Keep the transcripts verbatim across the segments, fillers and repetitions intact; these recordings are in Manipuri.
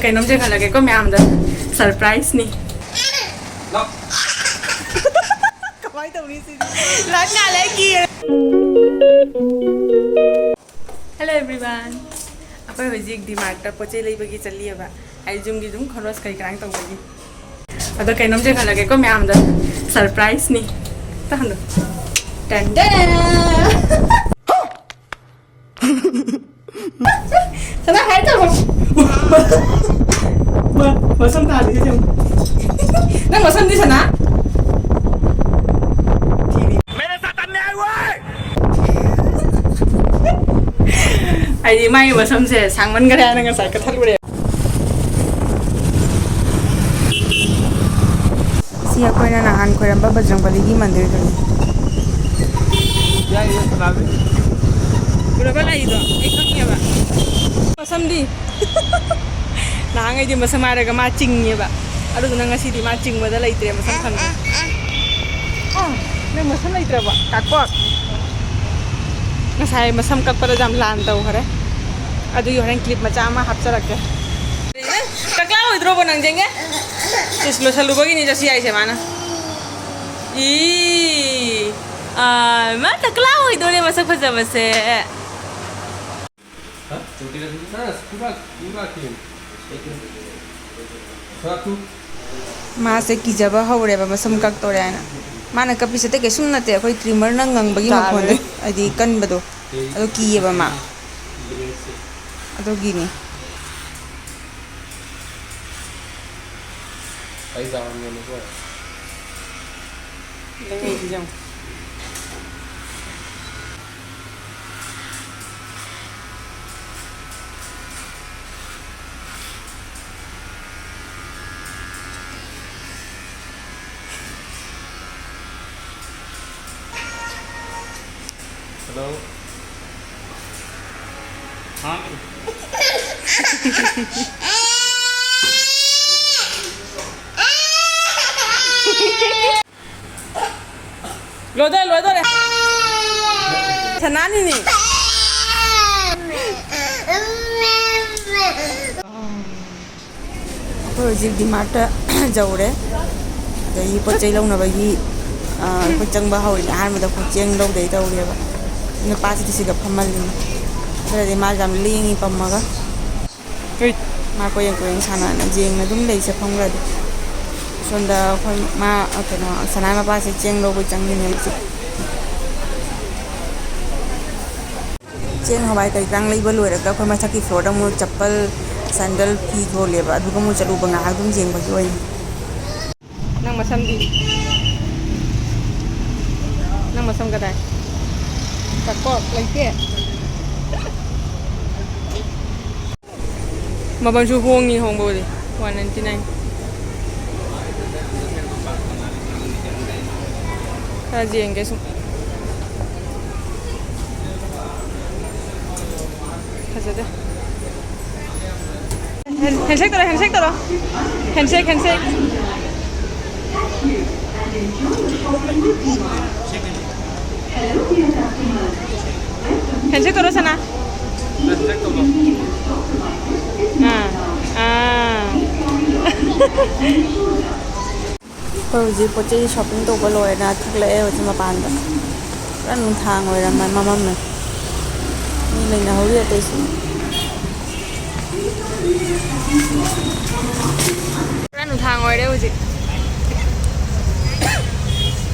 ꯀꯩꯅꯣꯝ ꯆꯦꯟꯍꯜꯂꯒꯦꯀꯣ ꯃꯌꯥꯝꯗ꯫ ꯁꯔꯄ꯭ꯔꯥꯏꯖꯅꯤ꯫ ꯀꯃꯥꯏꯅ ꯇꯧꯅꯤ ꯁꯤꯗꯤ? ꯂꯥꯛ ꯉꯥꯜꯂꯦ, ꯀꯤꯔꯦ꯫ Hello everyone, ꯑꯩꯈꯣꯏ ꯍꯧꯖꯤꯛ ꯗꯤꯃꯥꯔꯠꯇ ꯄꯣꯠ ꯆꯩ ꯂꯩꯕꯒꯤ ꯆꯠꯂꯤꯑꯕ꯫ ꯑꯩ ꯌꯨꯝꯒꯤ ꯑꯗꯨꯝ ꯈꯣꯔꯣꯁ ꯀꯩ ꯀꯔꯥꯡ ꯇꯧꯕꯒꯤ꯫ ꯑꯗꯣ ꯀꯩꯅꯣꯝ ꯆꯦꯟꯍꯜꯂꯒꯦꯀꯣ ꯃꯌꯥꯝꯗ꯫ ꯁꯔꯄ꯭ꯔꯥꯏꯖꯅꯤ꯫ ꯇꯍꯟꯗꯣ꯫ ꯇꯟ ꯇꯟ! ꯁꯅꯥ, ꯍꯥꯏ ꯇꯧꯔꯣ꯫ ꯃ-, ꯃꯁꯝ ꯇꯥꯗꯦ, ꯁꯤ ꯌꯦꯡꯉꯨ꯫ ꯅꯪ ꯃꯁꯝꯗꯤ ꯁꯅꯥ? ꯊꯤꯔꯤ꯫ ꯑꯩꯗꯤ ꯃꯥꯒꯤ ꯃꯁꯝꯁꯦ ꯁꯥꯡꯃꯟꯈꯔꯦ ꯍꯥꯏꯅ ꯉꯁꯥꯏ ꯀꯛꯊꯠꯂꯨꯔꯦ꯫ ꯁꯤ ꯑꯩꯈꯣꯏꯅ ꯅꯍꯥꯟ ꯈꯣꯏꯔꯝꯕ ꯕꯖꯔꯪꯕꯂꯤꯒꯤ ꯃꯟꯗꯤꯔꯗꯨꯅꯤ꯫ ꯎꯔꯕ ꯂꯥꯛꯏꯗꯣ? ꯑꯩ ꯈꯪꯉꯦꯕ꯫ ꯃꯁꯝꯗꯤ꯫ ꯅꯍꯥꯟꯈꯩꯗꯤ ꯃꯁꯝ ꯍꯥꯏꯔꯒ ꯃꯥ ꯆꯤꯡꯉꯦꯕ꯫ ꯑꯗꯨꯗꯨꯅ ꯉꯁꯤꯗꯤ ꯃꯥ ꯆꯤꯡꯕꯗ ꯂꯩꯇ꯭ꯔꯦ, ꯃꯁꯝ ꯊꯝꯃꯦ꯫ ꯑꯣ, ꯅꯪ ꯃꯁꯝ ꯂꯩꯇ꯭ꯔꯕꯣ? ꯀꯥꯀꯣꯛ꯫ ꯉꯁꯥꯏ ꯃꯁꯝ ꯀꯛꯄꯗ ꯌꯥꯝ ꯂꯥꯟ ꯇꯧꯈꯔꯦ꯫ ꯑꯗꯨꯒꯤ ꯍꯣꯔꯦꯟ ꯀ꯭ꯂꯤꯞ ꯃꯆꯥ ꯑꯃ ꯍꯥꯞꯆꯔꯛꯀꯦ꯫ ꯀꯛꯂꯛꯑꯣꯏꯗ꯭ꯔꯣꯕꯣ ꯅꯪ, ꯌꯦꯡꯒꯦ? ꯏꯁ, ꯂꯣꯏꯁꯜꯂꯨꯕꯒꯤꯅꯤ ꯆꯠꯁꯤ ꯍꯥꯏꯁꯦ ꯃꯥꯅ꯫ ꯏ, ꯑꯥ, ꯃꯥ ꯀꯛꯂꯛꯑꯣꯏꯗꯣꯔꯦ ꯃꯁꯛ ꯐꯖꯕꯁꯦ꯫ हाँ? चोटी रख दी। हाँ, पूरा, पूरा क्लीन। थोड़ा तू। ꯃꯥꯁꯦ ꯀꯤꯖꯕ ꯍꯧꯔꯦꯕ, ꯃꯁꯝ ꯀꯛꯇꯣꯔꯦ ꯍꯥꯏꯅ꯫ ꯃꯥꯅ ꯀꯞꯄꯤꯁꯦ ꯑꯇꯩ ꯀꯩꯁꯨꯝ ꯅꯠꯇꯦ, ꯑꯩꯈꯣꯏ ꯇ꯭ꯔꯤꯃꯔꯅ ꯉꯪꯕꯒꯤ ꯃꯈꯣꯟꯗꯣ, ꯍꯥꯏꯗꯤ ꯀꯟꯕꯗꯣ, ꯑꯗꯣ ꯀꯤꯌꯦꯕ ꯃꯥ꯫ ꯑꯗꯨꯒꯤꯅꯤ꯫ ꯑꯩ ꯆꯥꯎꯍꯟꯒꯅꯨꯀꯣ꯫ ꯅꯪ ꯑꯩꯁꯤ ꯌꯦꯡꯉꯨ꯫ Hello. हाँ। ꯂꯣꯏꯗꯣꯔꯦ, ꯂꯣꯏꯗꯣꯔꯦ꯫ ꯁꯅꯥꯅꯤꯅꯤ꯫ ꯑꯩꯈꯣꯏ ꯍꯧꯖꯤꯛ ꯗꯤꯃꯥꯔꯠꯇ ꯌꯧꯔꯦ꯫ ꯑꯗꯒꯤ ꯄꯣꯠ ꯆꯩ ꯂꯧꯅꯕꯒꯤ, ꯑ, ꯑꯩꯈꯣꯏ ꯆꯪꯕ ꯍꯧꯔꯤꯅꯦ꯫ ꯑꯍꯥꯟꯕꯗ ꯑꯩꯈꯣꯏ ꯆꯦꯡ ꯂꯧꯗꯣꯏ ꯇꯧꯔꯤꯑꯕ꯫ ꯅꯨꯄꯥꯁꯤꯗꯤ ꯁꯤꯗ ꯐꯝꯍꯜꯂꯤꯅꯦ꯫ ꯑꯗꯨꯅꯗꯤ ꯃꯥꯁꯨ ꯌꯥꯝ ꯂꯦꯡꯉꯤ ꯄꯝꯃꯒ꯫ ꯃꯥ ꯀꯣꯌꯦꯡ ꯀꯣꯌꯦꯡ ꯁꯥꯟꯅꯅ ꯌꯦꯡꯅ ꯑꯗꯨꯝ ꯂꯩꯁꯦ ꯐꯝꯈ꯭ꯔꯗꯤ꯫ ꯁꯣꯝꯗ ꯑꯩꯈꯣꯏ ꯃꯥ, ꯀꯩꯅꯣ, ꯁꯅꯥ ꯃꯄꯥꯁꯦ ꯆꯦꯡ ꯂꯧꯕ ꯆꯪꯉꯤꯅꯦ ꯍꯧꯖꯤꯛ꯫ ꯆꯦꯡ ꯍꯋꯥꯏ ꯀꯩꯀꯥꯡ ꯂꯩꯕ ꯂꯣꯏꯔꯒ ꯑꯩꯈꯣꯏ ꯃꯊꯛꯀꯤ ꯐ꯭ꯂꯣꯔꯗ ꯑꯃꯨꯛ ꯆꯄꯜ, ꯁꯦꯟꯗꯜ, ꯐꯤ ꯌꯣꯜꯂꯦꯕ꯫ ꯑꯗꯨꯒ ꯑꯃꯨꯛ ꯆꯠꯂꯨꯕ ꯉꯥꯏꯍꯥꯛ ꯑꯗꯨꯝ ꯌꯦꯡꯕꯒꯤ ꯑꯣꯏꯅ꯫ ꯅꯪ ꯃꯁꯝꯗꯤ? ꯅꯪ ꯃꯁꯝ ꯀꯗꯥꯏ? ꯀꯛꯄ ꯂꯩꯇꯦ? ꯃꯃꯜꯁꯨ ꯍꯣꯡꯉꯤ, ꯍꯣꯡꯕꯕꯨꯗꯤ꯫ One ninety nine꯫ ꯈꯔ ꯌꯦꯡꯒꯦ ꯁꯨꯝ꯫ ꯐꯖꯗꯦ꯫ ꯍꯦꯟ-, handshake ꯇꯧꯔꯣ, handshake ꯇꯧꯔꯣ꯫ Handshake, handshake꯫ Handshake ꯇꯧꯔꯣ, ꯁꯅꯥ꯫ ꯑꯥ, ꯑꯥ꯫ ꯑꯩꯈꯣꯏ ꯍꯧꯖꯤꯛ ꯄꯣꯠ ꯆꯩ shopping ꯇꯧꯕ ꯂꯣꯏꯔꯦꯅ ꯊꯣꯛꯂꯛꯑꯦ ꯍꯧꯖꯤꯛ ꯃꯄꯥꯟꯗ꯫ ꯄꯨꯔꯥ ꯅꯨꯡꯊꯥꯡ ꯑꯣꯏꯔꯝꯃꯦ, ꯃꯝꯃꯝꯃꯦ꯫ ꯃꯤ ꯂꯩꯅꯍꯧꯔꯤ ꯑꯇꯩꯁꯨ꯫ ꯄꯨꯔꯥ ꯅꯨꯡꯊꯥꯡ ꯑꯣꯏꯔꯦ ꯍꯧꯖꯤꯛ꯫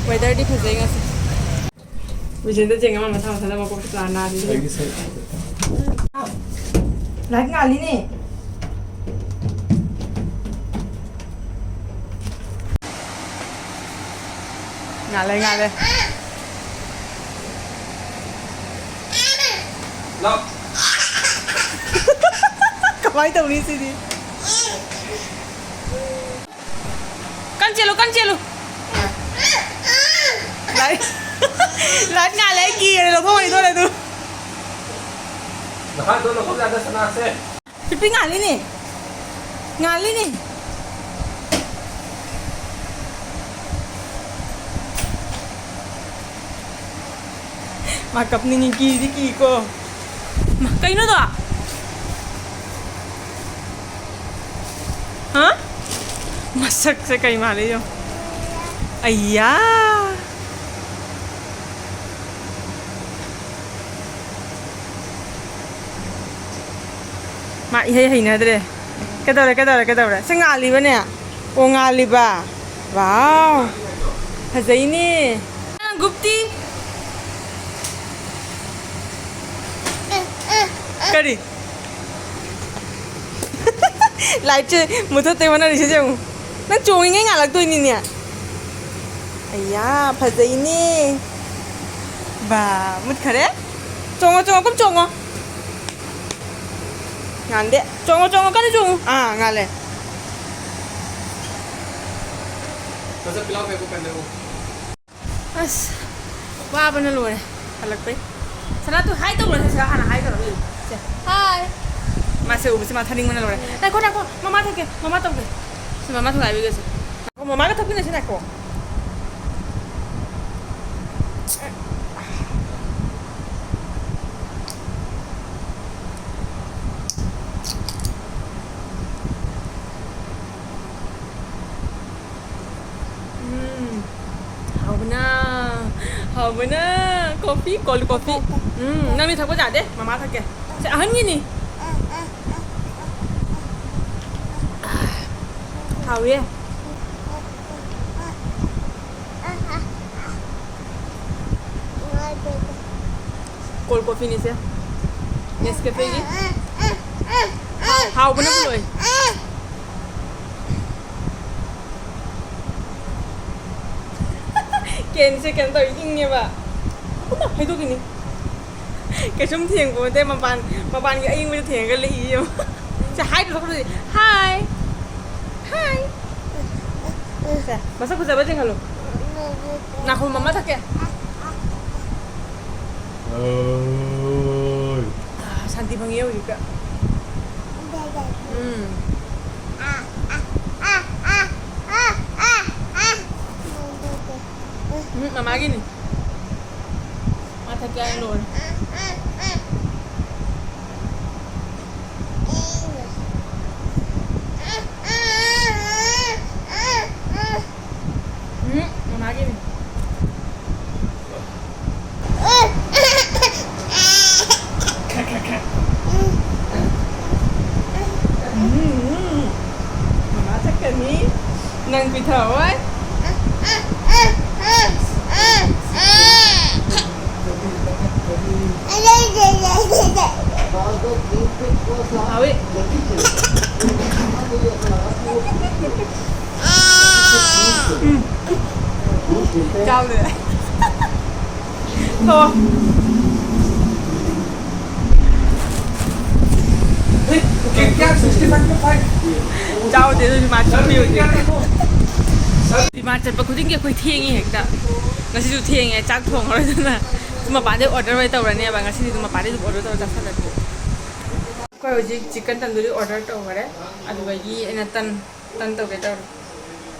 Weatherꯗꯤ ꯐꯖꯩ ꯉꯁꯤ꯫ ꯕꯤꯖꯦꯟꯗ ꯆꯦꯡ ꯑꯃ ꯃꯁꯥ ꯃꯊꯟꯇ ꯃꯀꯣꯛ ꯆꯥ ꯅꯥꯔꯤ꯫ ꯑꯩꯒꯤ ꯁꯦ-, ꯂꯥꯏꯠ ꯉꯥꯜꯂꯤꯅꯦ꯫ ꯉꯥꯜꯂꯦ, ꯉꯥꯜꯂꯦ꯫ ꯂꯥꯎ꯫ ꯀꯃꯥꯏ ꯇꯧꯅꯤ ꯁꯤꯗꯤ? ꯀꯟ ꯆꯦꯜꯂꯨ, ꯀꯟ ꯆꯦꯜꯂꯨ꯫ ꯂꯥꯏꯠ, ꯂꯥꯏꯠ ꯉꯥꯜꯂꯦ, ꯑꯩ ꯀꯤꯔꯦ, ꯂꯧꯊꯣꯛꯑꯅꯤ ꯊꯣꯛꯑꯅꯤ ꯑꯗꯨ꯫ ꯃꯈꯥꯗꯣ ꯂꯧꯊꯣꯛ ꯌꯥꯗ ꯁꯅꯥꯁꯦ꯫ ꯄꯤꯄꯤ ꯉꯥꯜꯂꯤꯅꯦ, ꯉꯥꯜꯂꯤꯅꯦ꯫ ꯃꯥ ꯀꯞꯅꯤꯡꯉꯤ, ꯀꯤꯗꯤ ꯀꯤꯀꯣ꯫ ꯃꯥ, ꯀꯩꯅꯣꯗꯣ? ꯍꯥ? ꯃꯁꯛꯁꯦ ꯀꯩ ꯃꯥꯜꯂꯤ ꯌꯦꯡꯉꯣ꯫ ꯑꯩꯌꯥ꯫ ꯃꯥ ꯏꯍꯩ ꯍꯩꯅꯗ꯭ꯔꯦ꯫ ꯀꯩꯗꯧꯔꯦ, ꯀꯩꯗꯧꯔꯦ, ꯀꯩꯗꯧꯔꯦ? ꯁꯤ ꯉꯥꯜꯂꯤꯕꯅꯦ? ꯑꯣ, ꯉꯥꯜꯂꯤꯕ꯫ ꯋꯥꯎ꯫ ꯐꯖꯩꯅꯦ꯫ ꯒꯨꯞꯇꯤ꯫ ꯀꯔꯤ? ꯂꯥꯏꯠꯁꯦ ꯃꯨꯊꯠꯇꯦ ꯍꯣꯠꯅꯔꯤꯁꯦ ꯌꯦꯡꯉꯨ꯫ ꯅꯪ ꯆꯣꯡꯉꯤꯉꯩ ꯉꯥꯜꯂꯛꯇꯣꯏꯅꯤꯅꯦ꯫ ꯑꯩꯌꯥ, ꯐꯖꯩꯅꯦ꯫ ꯕꯥ, ꯃꯨꯠꯈꯔꯦ꯫ ꯆꯣꯡꯉꯣ, ꯆꯣꯡꯉꯣ, ꯀꯨꯝ ꯆꯣꯡꯉꯣ꯫ ꯉꯥꯟꯗꯦ꯫ ꯆꯣꯡꯉꯣ, ꯆꯣꯡꯉꯣ, ꯀꯟꯅ ꯆꯣꯡꯉꯨ꯫ ꯑꯥ, ꯉꯥꯜꯂꯦ꯫ ꯆꯠ, ꯆꯠ, ꯄꯤꯂꯥꯎ ꯄꯦꯛꯄ ꯀꯟꯅ ꯎ꯫ ꯑꯁ, ꯋꯥꯕꯅ ꯂꯣꯏꯔꯦ ꯍꯜꯂꯛꯄꯩ꯫ ꯁꯅꯥꯇꯨ, ꯍꯥꯏ ꯇꯧꯔꯣ, ꯁꯦ, ꯁꯤꯗ ꯍꯥꯟꯅ ꯍꯥꯏ ꯇꯧꯔꯣ, ꯌꯦꯡꯉꯨ꯫ ꯁꯦ, ꯍꯥꯏ꯫ ꯃꯥꯁꯦ ꯎꯕꯁꯦ ꯃꯥ ꯊꯥꯅꯤꯡꯕꯅ ꯂꯣꯏꯔꯦ꯫ ꯉꯥꯏꯈꯣ, ꯉꯥꯏꯈꯣ, ꯃꯃꯥ ꯊꯛꯀꯦ, ꯃꯃꯥ ꯇꯧꯒꯦ꯫ ꯁꯤ ꯃꯃꯥ ꯊꯛꯀꯦ ꯍꯥꯏꯕꯤꯒꯦꯁꯦ꯫ ꯉꯥꯏꯈꯣ, ꯃꯃꯥꯒ ꯊꯛꯃꯤꯟꯅꯁꯤ, ꯉꯥꯏꯈꯣ꯫ ꯎꯝ꯫ ꯍꯥꯎꯕꯅ, ꯍꯥꯎꯕꯅ꯫ Coffee, cold coffee꯫ ꯎꯝ, ꯅꯪꯗꯤ ꯊꯛꯄ ꯌꯥꯗꯦ, ꯃꯃꯥ ꯊꯛꯀꯦ꯫ ꯁꯦ, ꯑꯍꯟꯒꯤꯅꯤ꯫ ꯍꯥꯎꯋꯦ꯫ Cold coffeeꯅꯤꯁꯦ꯫ Nescafeꯒꯤ꯫ ꯍꯥꯎꯕꯅꯕꯨ ꯂꯣꯏ꯫ ꯀꯦꯟꯁꯦ ꯀꯩꯅꯣ ꯇꯧꯔꯤ, ꯏꯪꯉꯦꯕ꯫ ꯎꯃ, ꯍꯩꯗꯣꯛꯈꯤꯅꯤ꯫ ꯀꯩꯁꯨꯝ ꯊꯦꯡꯄꯣꯟꯇꯦ, ꯃꯄꯥꯟ, ꯃꯄꯥꯟꯒꯤ ꯑꯏꯪꯕꯗ ꯊꯦꯡꯉꯒ ꯂꯩ ꯌꯦꯡꯉꯣ꯫ ꯁꯦ, ꯍꯥꯏ ꯇꯧꯊꯣꯛꯈ꯭ꯔꯗꯤ, ꯍꯥꯏ꯫ ꯍꯥꯏ꯫ ꯁꯦ, ꯃꯁꯛ ꯐꯖꯕ ꯆꯤꯡꯍꯜꯂꯨ꯫ ꯅꯥꯈꯣꯝ ꯑꯃ ꯊꯛꯀꯦ꯫ ꯑꯣꯏ꯫ ꯑꯥ, ꯁꯥꯟꯇꯤ ꯐꯪꯉꯦ ꯍꯧꯖꯤꯛꯇ꯫ ꯎꯝ꯫ ꯎꯝ, ꯃꯃꯥꯒꯤꯅꯤ꯫ ꯃꯥ ꯊꯛꯀꯦ ꯍꯥꯏꯔ ꯂꯣꯏꯔꯦ꯫ ꯅꯪ ꯄꯤꯊꯛꯑꯣꯏ? ꯍꯥꯎꯏ꯫ ꯎꯝ꯫ ꯆꯥꯎꯗꯦ꯫ ꯊꯣꯛꯑꯣ꯫ ꯆꯥꯎꯗꯦ, ꯑꯗꯨꯗꯤ ꯃꯥ ꯆꯨꯞꯄꯤ ꯍꯧꯖꯤꯛ꯫ ꯗꯤꯃꯥꯔꯠ ꯆꯠꯄ ꯈꯨꯗꯤꯡꯒꯤ ꯑꯩꯈꯣꯏ ꯊꯦꯡꯉꯤ ꯍꯦꯛꯇ꯫ ꯉꯁꯤꯁꯨ ꯊꯦꯡꯉꯦ, ꯆꯥꯛ ꯊꯣꯡꯉꯔꯣꯏꯗꯅ꯫ ꯁꯨꯝ ꯃꯄꯥꯟꯗꯩ order ꯑꯣꯏꯅ ꯇꯧꯔꯅꯦꯕ, ꯉꯁꯤꯗꯤ ꯑꯗꯨꯝ ꯃꯄꯥꯟꯗꯩ ꯑꯗꯨꯝ order ꯇꯧꯔ ꯆꯥꯁꯜꯂꯒꯦ꯫ ꯑꯩꯈꯣꯏ ꯍꯧꯖꯤꯛ chicken tandoori order ꯇꯧꯈꯔꯦ, ꯑꯗꯨꯗꯒꯤ ꯑꯩꯅ ꯇꯟ, ꯇꯟ ꯇꯧꯒꯦ ꯇꯧꯔꯤ꯫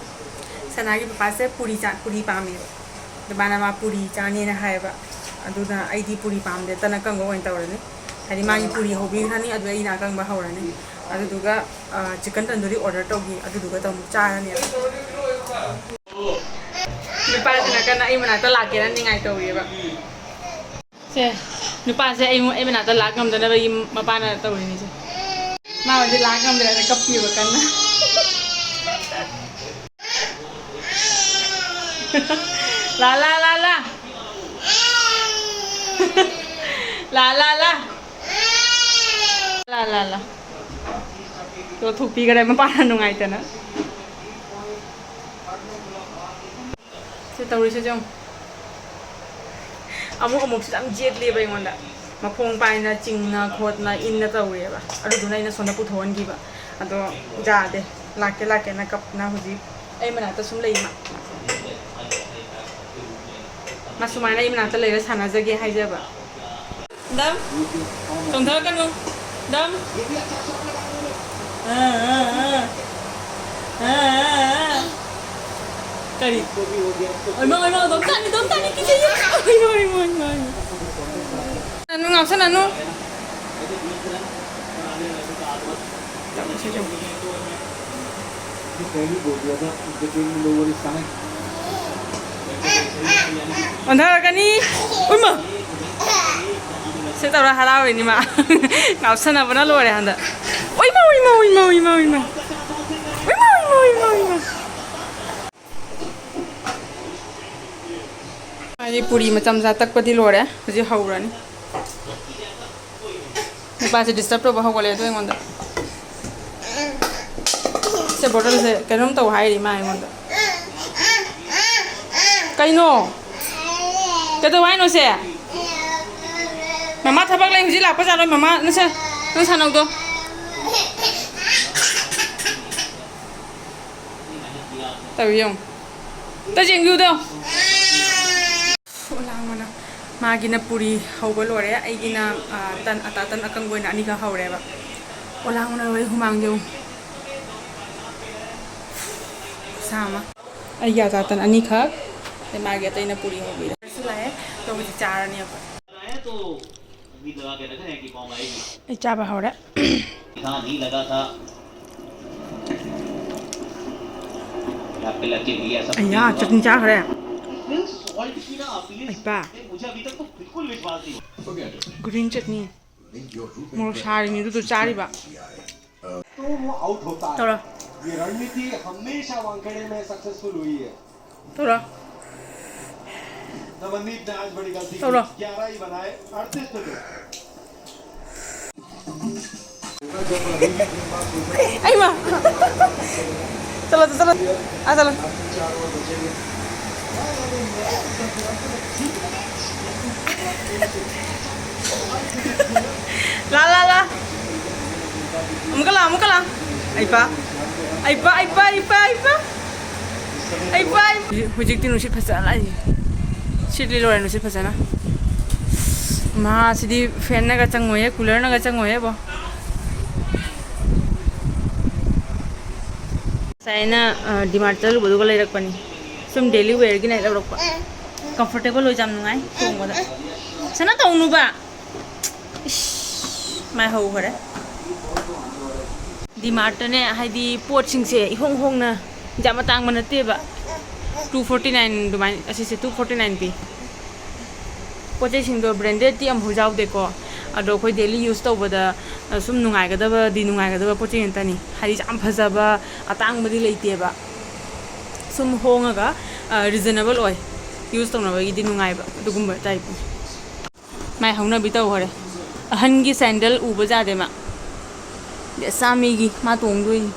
ꯁꯅꯥꯒꯤ ꯄꯄꯥꯁꯦ ꯄꯨꯔꯤ ꯆꯥ-, ꯄꯨꯔꯤ ꯄꯥꯝꯃꯦꯕ꯫ ꯑꯗꯨ ꯃꯥꯅ ꯃꯥ ꯄꯨꯔꯤ ꯆꯥꯅꯤꯅ ꯍꯥꯏꯌꯦꯕ꯫ ꯑꯗꯨꯅ ꯑꯩꯗꯤ ꯄꯨꯔꯤ ꯄꯥꯝꯗꯦ, ꯇꯟ ꯑꯀꯪꯕ ꯑꯣꯏꯅ ꯇꯧꯔꯅꯤ꯫ ꯍꯥꯏꯗꯤ ꯃꯥꯒꯤ ꯄꯨꯔꯤ ꯍꯧꯕꯤꯈ꯭ꯔꯅꯤ, ꯑꯗꯨ ꯑꯩꯅ ꯑꯀꯪꯕ ꯍꯧꯔꯅꯤ꯫ ꯑꯗꯨꯗꯨꯒ, ꯑ, chicken tandoori order ꯇꯧꯈꯤ, ꯑꯗꯨꯗꯨꯒ ꯇꯧ-, ꯆꯥꯔꯅꯤ꯫ ꯅꯨꯄꯥꯁꯤꯅ ꯀꯟꯅ ꯑꯩ ꯃꯅꯥꯛꯇ ꯂꯥꯛꯀꯦꯅ ꯅꯤꯡꯉꯥꯏ ꯇꯧꯔꯤꯑꯕ꯫ ꯁꯦ, ꯅꯨꯄꯥꯁꯦ ꯑꯩꯉꯣꯟ-, ꯑꯩ ꯃꯅꯥꯛꯇ ꯂꯥꯛ ꯉꯝꯗꯅꯕꯒꯤ ꯃꯄꯥꯅ ꯇꯧꯔꯤꯅꯤꯁꯦ꯫ ꯃꯥ ꯍꯧꯖꯤꯛ ꯂꯥꯛ ꯉꯝꯗ꯭ꯔꯦꯅ ꯀꯞꯄꯤꯕ ꯀꯟꯅ꯫ ꯂꯥ, ꯂꯥ, ꯂꯥ, ꯂꯥ꯫ ꯂꯥ, ꯂꯥ, ꯂꯥ꯫ ꯂꯥ, ꯂꯥ, ꯂꯥ꯫ ꯂꯧꯊꯣꯛꯄꯤꯈꯔꯦ ꯃꯄꯥꯅ ꯅꯨꯡꯉꯥꯏꯇꯅ꯫ ꯁꯤ ꯇꯧꯔꯤꯁꯦ ꯌꯦꯡꯉꯨ꯫ ꯑꯃꯨꯛ ꯑꯃꯨꯛꯁꯨ ꯌꯥꯝ ꯌꯦꯠꯂꯦꯕ ꯑꯩꯉꯣꯟꯗ꯫ ꯃꯈꯣꯡ ꯄꯥꯏꯅ ꯆꯤꯡꯅ ꯈꯣꯠꯅ ꯏꯟꯅ ꯇꯧꯔꯦꯕ꯫ ꯑꯗꯨꯗꯨꯅ ꯑꯩꯅ ꯁꯣꯝꯗ ꯄꯨꯊꯣꯛꯍꯟꯈꯤꯕ꯫ ꯑꯗꯣ ꯌꯥꯗꯦ꯫ ꯂꯥꯛꯀꯦ ꯂꯥꯛꯀꯦꯅ ꯀꯞꯅ ꯍꯧꯖꯤꯛ ꯑꯩ ꯃꯅꯥꯛꯇ ꯁꯨꯝ ꯂꯩ ꯃꯥ꯫ ꯃꯥ ꯁꯨꯃꯥꯏꯅ ꯑꯩ ꯃꯅꯥꯛꯇ ꯂꯩꯔ ꯁꯥꯟꯅꯖꯒꯦ ꯍꯥꯏꯖꯕ꯫ ꯗꯝ, ꯆꯣꯡꯊꯔꯛꯀꯅꯨ꯫ ꯗꯝ꯫ ꯑꯥ, ꯑꯥ, ꯑꯥ꯫ ꯑꯥ, ꯑꯥ, ꯑꯥ꯫ ꯀꯔꯤ? ꯑꯣꯏꯃꯥ, ꯑꯣꯏꯃꯥ, ꯑꯗꯣꯝ ꯇꯥꯅꯤ, ꯑꯗꯣꯝ ꯇꯥꯅꯤ, ꯀꯤꯖꯩꯌꯦ꯫ ꯑꯣꯏꯃꯥ, ꯑꯣꯏꯃꯥ, ꯑꯣꯏꯃꯥ, ꯑꯣꯏꯃꯥ꯫ ꯉꯥꯎꯁꯟꯅꯅꯨ, ꯉꯥꯎꯁꯟꯅꯅꯨ꯫ ꯑꯣꯟꯊꯔꯛꯀꯅꯤ꯫ ꯎꯏꯃꯥ! ꯁꯤ ꯇꯧꯔ ꯍꯔꯥꯎꯔꯤꯅꯤ ꯃꯥ꯫ ꯉꯥꯎꯁꯟꯅꯕꯅ ꯂꯣꯏꯔꯦ ꯍꯟꯗꯛ꯫ ꯎꯏꯃꯥ, ꯎꯏꯃꯥ, ꯎꯏꯃꯥ, ꯎꯏꯃꯥ, ꯎꯏꯃꯥ꯫ ꯎꯏꯃꯥ, ꯎꯏꯃꯥ, ꯎꯏꯃꯥ, ꯎꯏꯃꯥ꯫ ꯄꯨꯔꯤ ꯃꯆꯥ ꯃꯆꯥ ꯇꯛꯄꯗꯤ ꯂꯣꯏꯔꯦ, ꯍꯧꯖꯤꯛ ꯍꯧꯔꯅꯤ꯫ ꯅꯨꯄꯥꯁꯦ ꯗꯤꯁꯇꯔꯕ ꯇꯧꯕ ꯍꯧꯒꯠꯂꯦ ꯑꯗꯨ ꯑꯩꯉꯣꯟꯗ꯫ ꯁꯦ, ꯕꯣꯇꯜꯁꯦ ꯀꯩꯅꯣꯝ ꯇꯧ ꯍꯥꯏꯔꯤ ꯃꯥ ꯑꯩꯉꯣꯟꯗ꯫ ꯀꯩꯅꯣ? ꯀꯩꯗꯧ ꯍꯥꯏꯅꯣ ꯁꯦ? ꯃꯃꯥ ꯊꯕꯛ ꯂꯩ, ꯍꯧꯖꯤꯛ ꯂꯥꯛꯄ ꯖꯥꯠꯂꯣ? ꯃꯃꯥ, ꯅꯪ ꯁꯥ-, ꯅꯪ ꯁꯥꯟꯅꯧꯗꯣ꯫ ꯇꯧ ꯌꯦꯡꯉꯨ꯫ ꯇ ꯌꯦꯡꯕꯤꯌꯨꯗꯣ꯫ ꯑꯣꯂꯥꯡꯕꯅ ꯃꯥꯒꯤꯅ ꯄꯨꯔꯤ ꯍꯧꯕ ꯂꯣꯏꯔꯦ, ꯑꯩꯒꯤꯅ, ꯑ, ꯇꯟ, ꯑꯇꯥ ꯇꯟ ꯑꯀꯪꯕ ꯑꯣꯏꯅ ꯑꯅꯤꯈꯛ ꯍꯧꯔꯦꯕ꯫ ꯑꯣꯂꯥꯡꯕꯅ ꯂꯣꯏ ꯍꯨꯃꯥꯡ ꯌꯦꯡꯉꯨ꯫ ꯈꯨꯁꯥ ꯑꯃ꯫ ꯑꯩꯒꯤ ꯑꯇꯥ ꯇꯟ ꯑꯅꯤꯈꯛ, ꯑꯗꯩ ꯃꯥꯒꯤ ꯑꯇꯩꯅ ꯄꯨꯔꯤ ꯍꯧꯕꯤꯔꯦ꯫ ꯁꯤ ꯂꯥꯛꯑꯦ, ꯑꯗꯣ ꯍꯧꯖꯤꯛ ꯆꯥꯔꯅꯤ ꯑꯩꯈꯣꯏ꯫ ꯑꯩ ꯆꯥꯕ ꯍꯧꯔꯦ꯫ ꯑꯩꯌꯥ, ꯆꯠꯅꯤ ꯆꯥꯈ꯭ꯔꯦ꯫ ꯑꯩꯄꯥ꯫ Green chutney꯫ ꯃꯣꯔꯣꯛ ꯁꯥꯔꯤꯅꯤ ꯑꯗꯨꯗꯣ ꯆꯥꯔꯤꯕ꯫ तो वो आउट होता है। ꯇꯧꯔꯣ꯫ ये रणनीति हमेशा वानखेड़े में सक्सेसफुल हुई है। ꯇꯧꯔꯣ꯫ नवनीत ने आज बड़ी गलती की। ꯇꯧꯔꯣ꯫ ग्यारह ही बनाए, अड़तीस पे थे। ꯑꯩꯃ꯫ ꯆꯠꯂꯣ, ꯆꯠꯂꯣ꯫ ꯑꯥ, ꯆꯠꯂꯣ꯫ ꯂꯥ, ꯂꯥ, ꯂꯥ꯫ ꯑꯃꯨꯛꯀ ꯂꯥ, ꯑꯃꯨꯛꯀ ꯂꯥ꯫ ꯑꯩꯄꯥ꯫ ꯑꯩꯄꯥ, ꯑꯩꯄꯥ, ꯑꯩꯄꯥ, ꯑꯩꯄꯥ꯫ ꯑꯩ ꯚꯥꯏ! ꯍꯧꯖꯤꯛ-, ꯍꯧꯖꯤꯛꯇꯤ ꯅꯨꯡꯁꯤꯠ ꯐꯖꯅ ꯂꯥꯛꯏ꯫ ꯁꯤꯠꯂꯤ ꯂꯣꯏꯔꯦ ꯅꯨꯡꯁꯤꯠ ꯐꯖꯅ꯫ ꯃꯍꯥꯁꯤꯗꯤ ꯐꯦꯟꯅꯒ ꯆꯪꯉꯣꯏꯌꯦ, ꯀꯨꯂꯔꯅꯒ ꯆꯪꯉꯣꯏꯌꯦꯕꯣ꯫ ꯉꯁꯥꯏ ꯑꯩꯅ, ꯑ, ꯗꯤꯃꯥꯔꯠ ꯆꯠꯂꯨꯕꯗꯨꯒ ꯂꯩꯔꯛꯄꯅꯤ꯫ ꯁꯨꯝ ꯗꯦꯂꯤ ꯋꯦꯌꯔꯒꯤꯅꯦ ꯂꯧꯔꯛꯄ꯫ ꯀꯝꯐꯣꯔꯇꯦꯕꯜ ꯑꯣꯏ, ꯌꯥꯝ ꯅꯨꯡꯉꯥꯏ ꯇꯣꯡꯕꯗ꯫ ꯁꯅꯥ ꯇꯧꯅꯨꯕ! ꯏꯁ, ꯃꯥꯏ ꯍꯧꯈꯔꯦ꯫ ꯗꯤꯃꯥꯔꯠꯇꯅꯦ, ꯍꯥꯏꯗꯤ ꯄꯣꯠꯁꯤꯡꯁꯦ ꯏꯍꯣꯡ ꯍꯣꯡꯅ, ꯌꯥꯝ ꯑꯇꯥꯡꯕ ꯅꯠꯇꯦꯕ꯫ Two forty nine ꯑꯗꯨꯃꯥꯏꯅ, ꯑꯁꯤꯁꯦ two forty nine ꯄꯤ꯫ ꯄꯣꯠ ꯆꯩꯁꯤꯡꯗꯣ ꯕ꯭ꯔꯦꯟꯗꯦꯗꯇꯤ ꯑꯃꯐꯥꯎ ꯌꯥꯎꯗꯦꯀꯣ꯫ ꯑꯗꯣ ꯑꯩꯈꯣꯏ ꯗꯦꯂꯤ ꯌꯨꯁ ꯇꯧꯕꯗ, ꯑ, ꯁꯨꯝ ꯅꯨꯡꯉꯥꯏꯒꯗꯕꯗꯤ ꯅꯨꯡꯉꯥꯏꯒꯗꯕ ꯄꯣꯠ ꯆꯩ ꯉꯥꯛꯇꯅꯤ꯫ ꯍꯥꯏꯗꯤ ꯌꯥꯝ ꯐꯖꯕ, ꯑꯇꯥꯡꯕꯗꯤ ꯂꯩꯇꯦꯕ꯫ ꯁꯨꯝ ꯍꯣꯡꯉꯒ, ꯑ, ꯔꯤꯖꯅꯦꯕꯜ ꯑꯣꯏ꯫ ꯌꯨꯁ ꯇꯧꯅꯕꯒꯤꯗꯤ ꯅꯨꯡꯉꯥꯏꯕ ꯑꯗꯨꯒꯨꯝꯕ ꯇꯥꯏꯞꯅꯤ꯫ ꯃꯥꯏ ꯍꯧꯅꯕꯤ ꯇꯧꯈꯔꯦ꯫ ꯑꯍꯟꯒꯤ ꯁꯦꯟꯗꯜ ꯎꯕ ꯌꯥꯗꯦ ꯃꯥ꯫ ꯑꯁꯥꯃꯤꯒꯤ ꯃꯥ ꯇꯣꯡꯗꯣꯏꯅꯤ꯫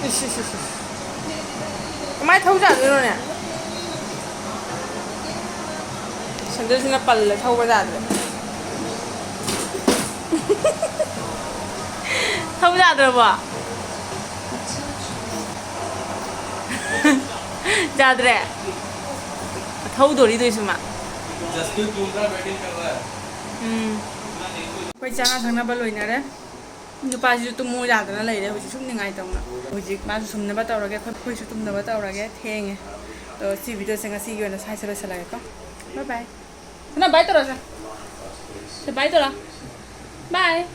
ꯏꯁ, ꯏꯁ, ꯏꯁ, ꯏꯁ꯫ ꯀꯃꯥꯏꯅ ꯊꯧ ꯌꯥꯗꯣꯏꯅꯣꯅꯦ? ꯁꯦꯟꯗꯜꯁꯤꯅ ꯄꯜꯂꯦ, ꯊꯧꯕ ꯌꯥꯗ꯭ꯔꯦ꯫ ꯊꯧꯕ ꯌꯥꯗ꯭ꯔꯕꯣ? ꯌꯥꯗ꯭ꯔꯦ꯫ ꯊꯧꯗꯣꯔꯤꯗꯣꯏꯁꯨ ꯃꯥ꯫ ꯎꯝ꯫ ꯑꯩꯈꯣꯏ ꯆꯥꯅ ꯊꯛꯅꯕ ꯂꯣꯏꯅꯔꯦ꯫ ꯅꯨꯄꯥꯁꯤꯁꯨ ꯇꯨꯝꯃꯨ ꯌꯥꯗꯅ ꯂꯩꯔꯦ ꯍꯧꯖꯤꯛ ꯁꯨꯝ ꯅꯤꯡꯉꯥꯏ ꯇꯧꯅ꯫ ꯍꯧꯖꯤꯛ ꯃꯥꯁꯨ ꯁꯨꯝꯅꯕ ꯇꯧꯔꯒꯦ, ꯑꯩꯈꯣꯏ, ꯑꯩꯈꯣꯏꯁꯨ ꯇꯨꯝꯅꯕ ꯇꯧꯔꯒꯦ, ꯊꯦꯡꯉꯦ꯫ ꯑꯗꯣ ꯁꯤ ꯚꯤꯗꯤꯑꯣꯁꯦ ꯉꯁꯤꯒꯤ ꯑꯣꯏꯅ ꯁ꯭ꯋꯥꯏꯁꯦ ꯂꯣꯏꯁꯤꯜꯂꯒꯦꯀꯣ꯫ ꯕꯥꯏ ꯕꯥꯏ꯫ ꯁꯅꯥ, ꯕꯥꯏ ꯇꯧꯔꯣ ꯁꯦ꯫ ꯁꯦ, ꯕꯥꯏ ꯇꯧꯔꯣ꯫ ꯕꯥꯏ꯫